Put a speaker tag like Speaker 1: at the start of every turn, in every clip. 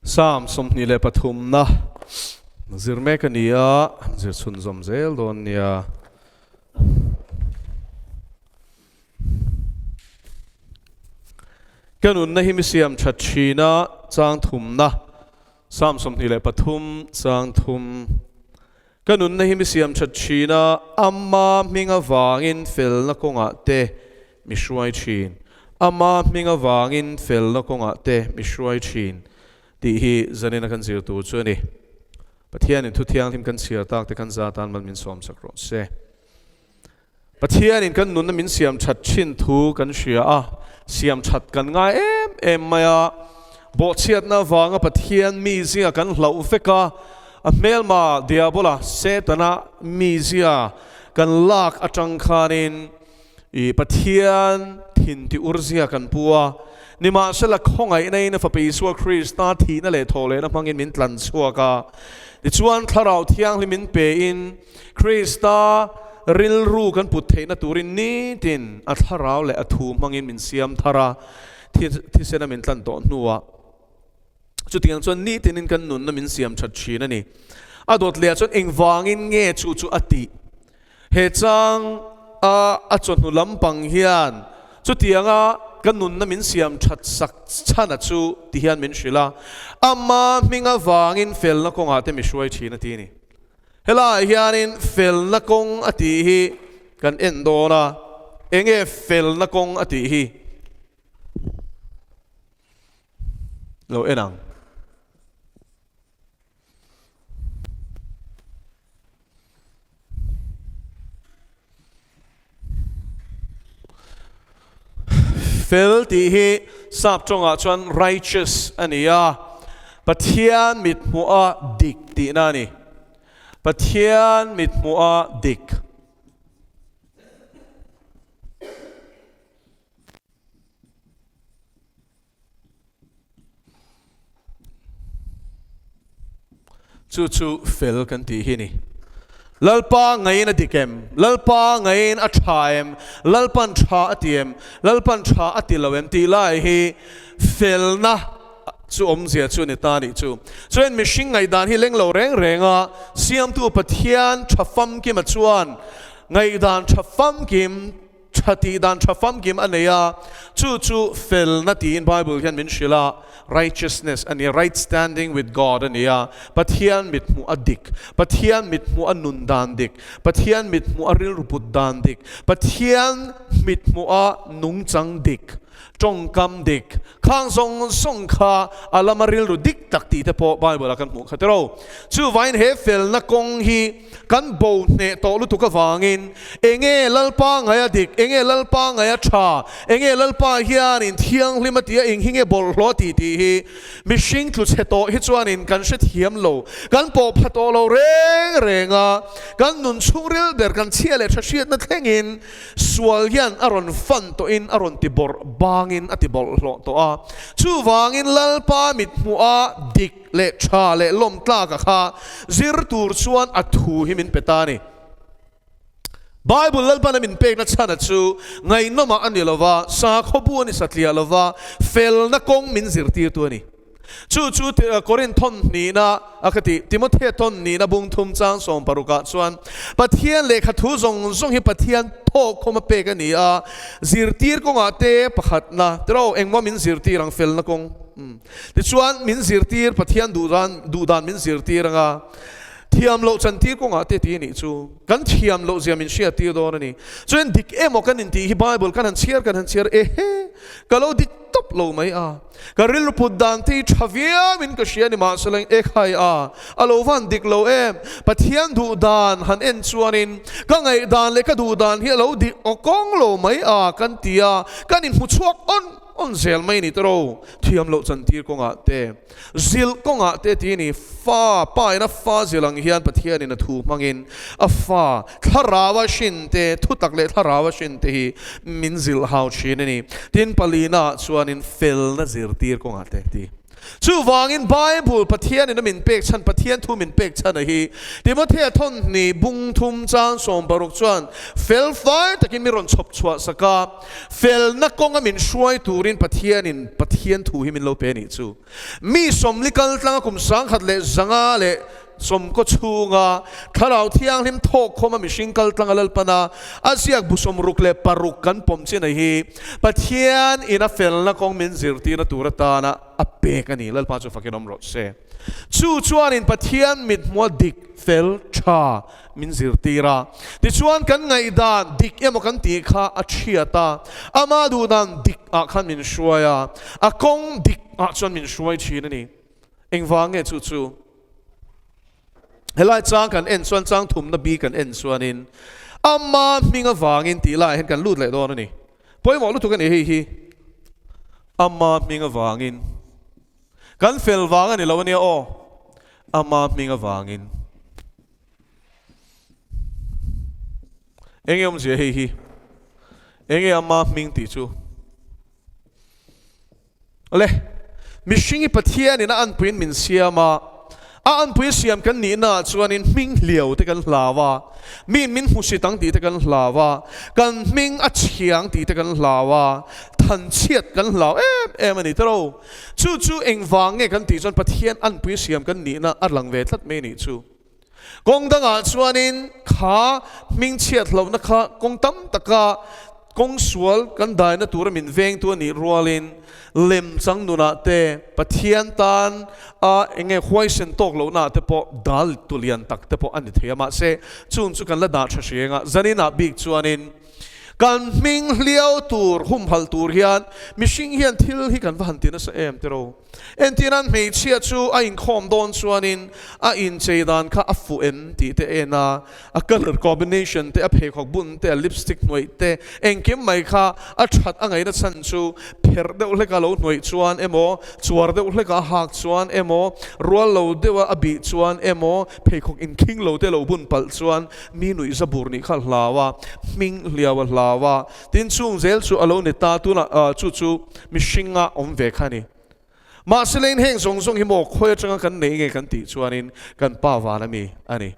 Speaker 1: Psalm 23 na zir mek a ni a, zir chhunzawm zel dawn nia. Ka nunna hi mi siam that thin a, chang thumna, Psalm 23 chang thum. Ka nunna hi mi siam that thin a, Ama hming avangin felna kawngah te mi hruai thin. Ama hming avangin felna kawngah te mi hruai thin tih hi zanina kan zir tur chu a ni. Pathianin thu thianghlim kan chhiar tak te kan za tan mal min sawm chak rawh se. Pathianin kan nunna min siam that thin thu kan hria a, siam that kan ngai em em mai a. Bawhchhiatna avanga Pathian mizia kan hlauh vek a, a hmelma Diabola, Setana mizia kan lak atang khanin i Pathian thin ti urzia kan pu a. Nimahsela khawngaihna in a Fapa Isua Krista thihna leh thawhlehna hmangin min tlan chhuak a. Tichuan Thlarau Thianghlim min pe in Krista rilru kan put theihna turin nitin a thlarau leh a thu hmangin min siam thar a, thisena min tlan tawh hnuah chutiang chuan nitinin kan nunna min siam that thin a ni. A dawt leh ah chuan engvangin nge chu chu a tih? He chang a a chawhnu lampang hian chutianga kan nunna min siam that sak chhana chu ti hian min hrilh a, Ama hming avangin felna kawngah te mi hruai thin a ti a ni. Helaiah hianin felna kawng a tih hi kan en dawn a, enge felna kawng a tih hi lo en ang. Fel tih hi sap tawngah chuan righteous a ni a, Pathian mithmuha dik tihna a ni. Pathian mithmuha dik. Chu chu fel kan tih hi ni. Lalpa ngaiin a dik em? Lalpa ngaiin a tha em? Lalpan tha a ti em? Lalpan tha a ti lo em? Tih lai hi felna chu awmzia chu ni ta nih chu. Chuan mihring ngaihdan hi leng lo reng reng a, Siamtu Pathian tha famkima chuan ngaihdan tha famkim, Tha tih dan tha famkim a nei a, chu chu felna tiin Bible hian min hrilh a, righteousness a ni a, right standing with God a ni a, Pathian mithmuh a dik, Pathian mithmuh a nun dan dik, Pathian mithmuh a rilru put dan dik, Pathian mithmuh a nungchang dik, tawngkam dik, Khang zawng zawng kha a lama rilru dik tak tih te pawh Bible-ah kan hmuh khat ero. Chuvain he felna kawng hi kan bo hneh tawh lutuk avangin enge Lalpa ngaia dik, enge Lalpa ngaia tha, enge Lalpa hianin thianghlim a tih a, eng hi nge bawlhhlawh a tih tih hi mihring tlu chhe tawh hi chuanin kan hrethiam lo, kan pawh pha tawh lo reng reng a, kan nun chhungril ber kan chhia leh tha hriatna thlengin Sual hian a rawn fan tawhin a rawn ti bawrh bangin a ti bawlhhlawh tawh a. Chuvangin Lalpa mithmuha dik leh tha leh lawm tlaka kha zir tur chuan a thu hi min pe ta a ni. Bible Lalpan a min pekna chhana chu ngaihnawmah a ni lova, sakhaw bu a ni satliah lova, felna kawng min zirtirtu a ni. Chu chu Korinth thawn hnihna a ka ti, Timothea thawn hnihna bung thum chang 16 ah chuan Pathian lehkha thu zawng zawng hi Pathian thawkkhawm a pek a ni a, zirtir kawngah te pakhatna tiraw engmaw min zirtir ang felna kawng tichuan min zirtir Pathian duhdan duhdan min zirtir anga thiam loh chantir kawngah te ti a nih chu kan thiam loh zia min hriattir dawn a ni. Chuan dik emaw kan intih hi Bible kan han chhiar kan han chhiar ehe ka lo dik tawp lo mai a. Ka rilru put dan te hi tha viau in ka hria ni mahse e khai a, a lo van dik lo em? Pathian duh dan han en chuanin ka ngaih dan leh ka duh dan hi a lo dik aw kawng lo mai a kan ti a, kan inhmu chhuak awn awn zel mai ni tawh thiam loh chantir kawngah te, zilh kawngah te ti ni fa pa in a fa zilh ang hian Pathian in a thu hmangin a fa thlarau a hrin te, thutak leh thlarau a hrin te hi min zilh hau thin a ni. Tin, palina ah chuanin felna zirtir kawngah te ti. Chuvangin Bible Pathianin a min pek chhan, Pathian thu min pek chhan a hi Timothea thawnhnih bung thum chang 60 chuan fel fai takin mi rawn chhawp chhuah sak a, felna kawnga min hruai turin Pathianin Pathian thu hi min lo pe a nih chu. Mi 40 kal tlanga kum 1590 chhunga Thlarau Thianghlim thawkkhawma mihring kal tlanga Lalpana a ziak bu 66 kan pawm chin a hi Pathian in a felna kawng min zirtirna tur atana a pek a ni. Lalpa chu fakin awm rawh se. Chu chuanin Pathian mithmua dik, fel, tha min zirtir a. Tichuan kan ngaihdan dik emaw kan tih kha a thiat a, ama duhdan dik ah khan min hruai a, a kawng dik ah chuan min hruai thin a ni. Engvang nge chu chu? Helai chang kan en chuan chang thumna bi kan en chuanin ama hming avangin tih laiah hian kan lut leh dawn a ni. Pawimawh lutuk a ni hei hi. Ama hming avangin. Kan fel vang a ni lo a nia aw. Ama hming avangin. Enge awmzia hei hi? Enge ama hming tih chu? Le, mihring hi Pathianin a anpuiin min siam a, a anpui siam kan nihnaah chuanin hming hliau te kan hlau a, miin min hmusit ang tih te kan hlau a, kan hming a chhiang tih te kan hlau a, thanchhiat kan hlau em em a ni tawh. Chu chu engvang nge kan tih chuan Pathian anpui siam kan nihna a lang ve tlat mai a nih chu. Kawng dangah chuanin kha hmingchhiat hlauhna kha kawng tam taka kawng sual kan daina tura min vengtu a nih rualin lemchang nunah te Pathian tan a enge huaisen tawk lohnaah te pawh dal tu lian tak te pawh a ni thei a. Mahse, chung chu kan la dah tha hreng a, zaninah bik chuanin kan hming hliau tur humhalh tur hian mihring hian thil hi kan va han ti nasa em tiraw? Entirnan hmeichhia chu a inkhawm dawn chuanin a inchei dan kha a fuh em tih te a en a, a colour combination te, a pheikhawk bun te, a lipstick hnuaih te, engkim mai kha a that a ngaihna chhan chu pherh deuh hleka lo hnuaih chuan emaw, chuar deuh hleka a hak chuan emaw, rual lo deuha a bih chuan emaw, pheikhawk inkhing lo te lo bun palh chuan mi nuihza bur nih kha a hlau a, hming hliau a hlau a. Tin chung zel chu a lo ni ta, tunah chu chu mihringa awm ve kha a ni. Mahse lein heng zawng zawng hi maw khawi atanga kan nei nge kan tih chuanin kan Pa van a mi a ni.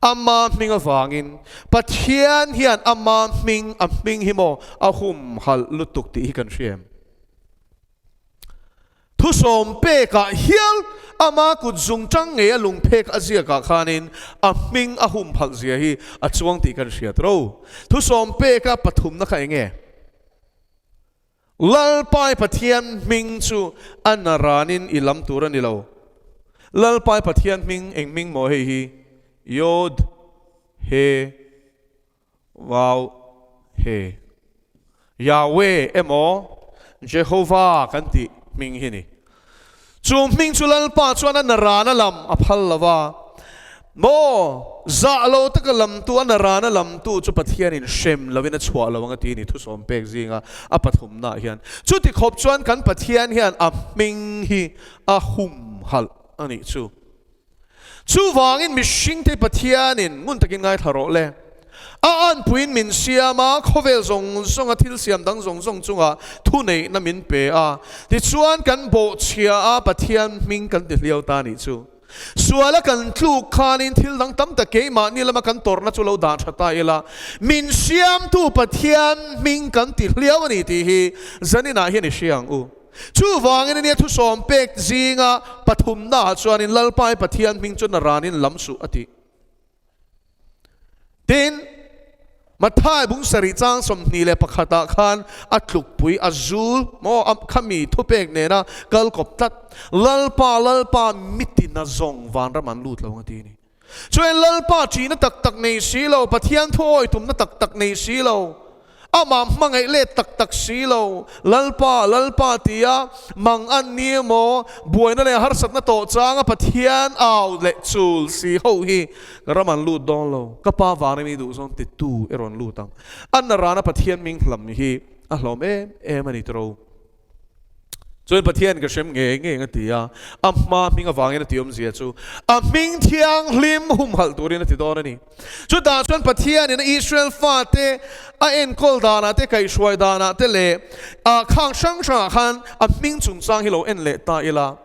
Speaker 1: Ama hming avangin Pathian hian ama hming a hming hi maw a humhalh lutuk tih hi kan hria em? Thusawm pekah hial ama kut zung tang ngei a lungphek a ziakah khanin a hming a humhalh zia hi a chuang tih kan hriat ro. Thusawm peka pathumna kha eng nge? Lalpai Pathian hming chu a naranin i lam tur a ni lo. Lalpai Pathian hming eng hming maw hei hi? Yod, He, Vav, He. Yahweh emaw Jehovah kan tih hming hi ni. Chu hming chu Lalpa chuan a narana lam a phal lo va, maw zah lo taka lamtu, a narana lamtu chu Pathianin hrem lovin a chhuah lo ang a ti a ni thusawm pek zinga a pathumnaah hian. Chuti khawp chuan kan Pathian hian a hming hi a humhalh a nih chu. Chuvangin mihringte Pathianin ngun takin ngaithla rawh le. A anpuiin min siam a, khawvel zawng zawnga thil siam dang zawng zawng chungah thuneihna min pe a. Tichuan kan bawhchhia a, Pathian hming kan ti hliau ta nih chu. Suala kan tluk khanin thil dang tam tak keimahni lama kan tawrhna chu lo dah tha ta ila, min siamtu Pathian hming kan ti hliau a ni tih hi zaninah hian i hria ang u. Chuvangin ania thusawm pek zinga pathumnaah chuanin Lalpai Pathian hming chu naranin lam suh a ti. Tin, Mathai bung sarih chang 21 ah khan a tlukpui a zul maw a khami thupek nena kal kawp tlat Lalpa Lalpa mitina zawng vanram an lut lo ang a ti a ni. Chuan Lalpa ṭihna tak tak nei si lo, Pathian thu awi tumna tak tak nei si lo, amah hmangaih let tak tak si lo, Lalpa, Lalpa tia mang an ni emaw, buaina leh harsatna tawh changa Pathian au leh chul si ho hi ka ram an lut dawn lo, ka pa vang emi duh zawng titu i rawn lut ang. A narana Pathian ming hlam hi a hlawm em em a ni tiro. Chuan Pathian ka hrem ngei ngei ang a ti a, a hma hming avangin a ti awmzia chu a hming thianghlim humhalh turin a ti dawn a ni. Chutah chuan Pathianin a Israel fate a enkawl danah te, kaihhruai danah te leh a khang hrang hrangah khan a hming chungchang hi lo en leh ta ila.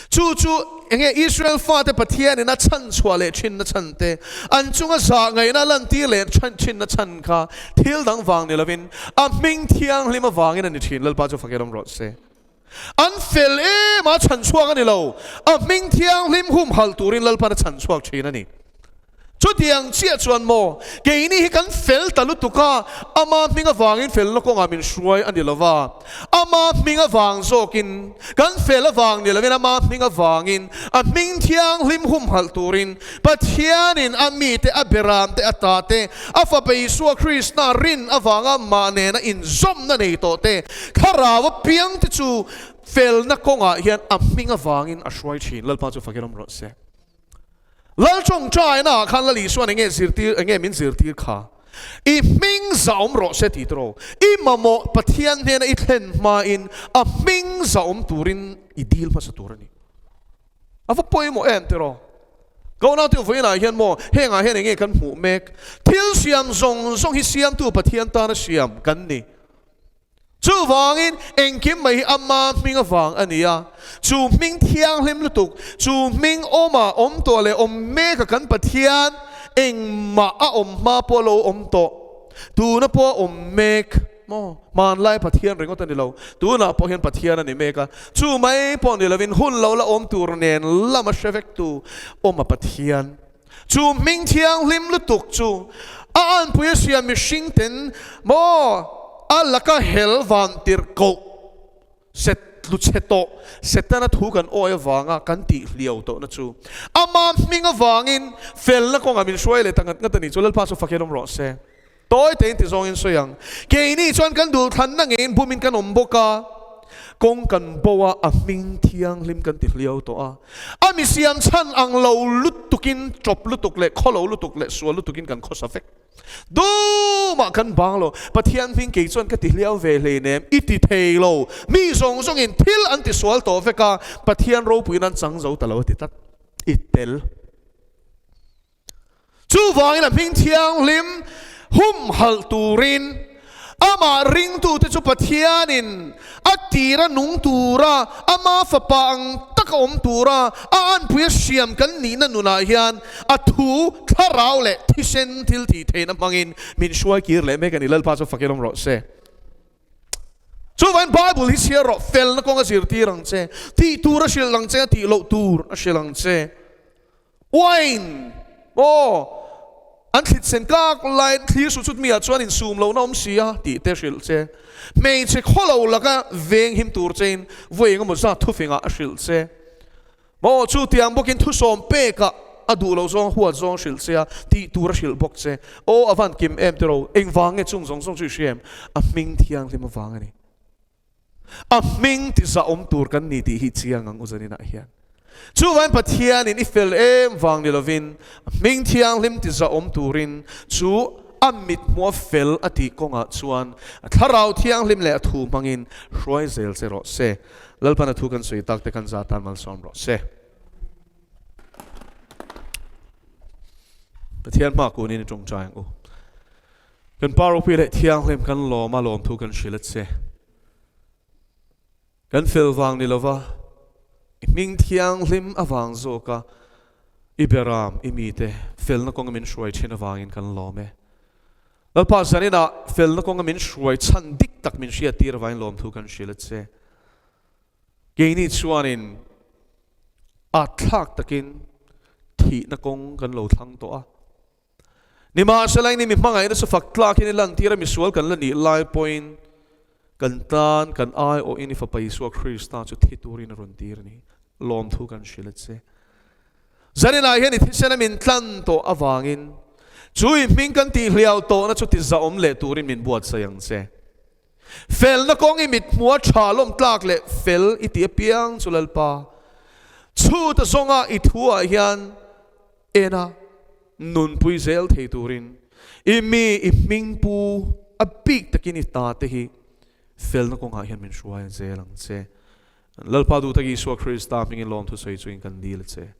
Speaker 1: Chu chu enge Israel fate Pathianin a chhan chhuah leh thinna chhan te, an chunga zah ngaihna lantir leh thinna chhan kha thil dang vang ni lovin a hming thianghlim avangin a ni thin. Lalpa chu fakin awm rawh se. An fel em a chhan chhuak a ni lo, a hming thianghlim humhalh turin Lalpan a chhan chhuak thin a ni. Chutiang chiah chuan maw, keini hi kan fel ta lutuk a, ama hming avangin felna kawngah min hruai a ni lo va, ama hming avang zawkin, kan fel avang ni lovin ama hming avangin, a hming thianghlim humhalh turin Pathianin a mite, a beramte, a tate, a Fapa Isua Krista rin avanga mah nena inzawmna nei tawhte, Thlarau apiangte chu felna kawngah hian a hming avangin a hruai thin. Lalpa chu fakin awm rawh se. Lal tawngtaina ah khan Lal Isuan enge zirtir enge min zirtir kha? I hming za awm rawh se tih tawh. I mamawh Pathian hnena i thlen hmain a hming za awm turin i dil hmasa tur a ni. A va pawimawh em tiraw? Ka unau te vawiinah hian maw hengah hian enge kan hmuh mek? Thil siam zawng zawng hi siamtu Pathian tana siam kan ni. Chuvangin, engkim mai hi ama hming avang a ni a. Chu hming thianghlim lutuk, chu hming awma awm tawh leh awm meka kan Pathian engmah a awm hma pawh a lo awm tawh, tuna pawh a awm mek maw? Hmanlai Pathian ringawt a ni lo, tunah pawh hian Pathian a ni mek a. Chu mai pawh ni lovin hun lo la awm tur nen lama hre vektu awma Pathian. Chu hming thianghlim lutuk chu a anpui a hria mihring ten maw a laka hel van tirh koh set tlu chhe tawh Setana thu kan awi avanga kan tih hliau tawhna chu ama hming avangin felna kawngah min hruai leh ta ngat ngat a ni chu Lalpa chu fakin awm rawh se. Tawi tein ti zawngin sawi ang. Keini chuan kan dulthlanna ngeiin bumin kan awm bawk a, kawng kan bo a, a hming thianghlim kan ti hliau tawh a. A mi siam chhan ang lo lutukin, ṭawp lutuk leh khawlo lutuk leh sual lutukin kan khawsa vek. Dumah kan bang lo. Pathian hming kei chuan ka ti hliau ve hleinem, i ti thei lo. Mi zawng zawngin thil an ti sual tawh vek a, Pathian ropuiin an chang zo ta lo a ti tlat. I tel. Chuvangin a hming thianghlim humhalh turin amah ringtute chu Pathianin a tira nung tura, ama fapa ang taka awm tura a anpui a hriam kan nihna nunah hian a thu, thlarau leh thisen thil tih theihna hmangin min hruai kir leh mek a ni. Lalpa chu fakin awm rawh se. Chuvangin Bible hi chhiar rawh, felna kawng a zirtir ang che, tih tur a hrilh ang che, a tih loh tur a hrilh ang che. Wine aw an thlit sen kak laiin thlir suh chut miah chuan insum lohna awm si a tih te hrilh che. Hmeichhe khawlo laka veng him tur chein vawi engemaw zat thufingah a hrilh che. Maw chu tiang bawkin thusawm pekah a duh loh zawng huat zawng hrilh che a tih tur a hrilh bawk che. Aw a van kim em tiraw engvang nge chung zawng zawng chu i hria em? A hming thianghlim avang a ni. A hming ti zahawm tur kan ni tih hi chiang ang u zaninah hian. Chuvain Pathianin i fel em vang ni lovin a hming thianghlim ti zahawm turin chu a mithmuha fel a tih kawngah chuan a thlarau thianghlim leh a thu hmangin hruai zel che rawh se. Lalpan a thu kan sawi tak te kan za tan malsawm rawh se. Pathian hma kunin i tawngtai ang u. Kan Pa ropui leh thianghlim kan lawm a, lawmthu kan hrilh a che. Kan fel vang ni lova, i hming thianghlim avang zawka i beram, i mite felna kawnga min hruai thin avangin kan lawm e. Lalpa zaninah felna kawnga min hruai chhan dik tak min hriattir avangin lawmthu kan hrilh a che. Keini chuanin atthlak takin thihna kawng kan lo thlang tawh a. Nimahsela ini mi hmangaihna chu fak tlakin i lantir a, misual kan la nih lai pawhin kan tan kan aiawhin i Fapa Isua Krista chu thi turin a rawn tir a ni. Lawmthu kan hrilh a che. Zaninah hian i thisen a min tlan tawh avangin chu i hming kan tihhliau tawhna chu tizahawm leh turin min buatsaih ang che. Felna kawng i mithmuha tha lawm tlak leh fel i ti apiang chu Lalpa chhuta zawnga i thuah hian Ena nunpui zel thei turin i mi i hming pu a bik takin i ta te hi felna kawngah hian min hruai zel ang che. Lalpa duh tak Isua Krista hmingin lawmthu sawi chungin kan dil a che.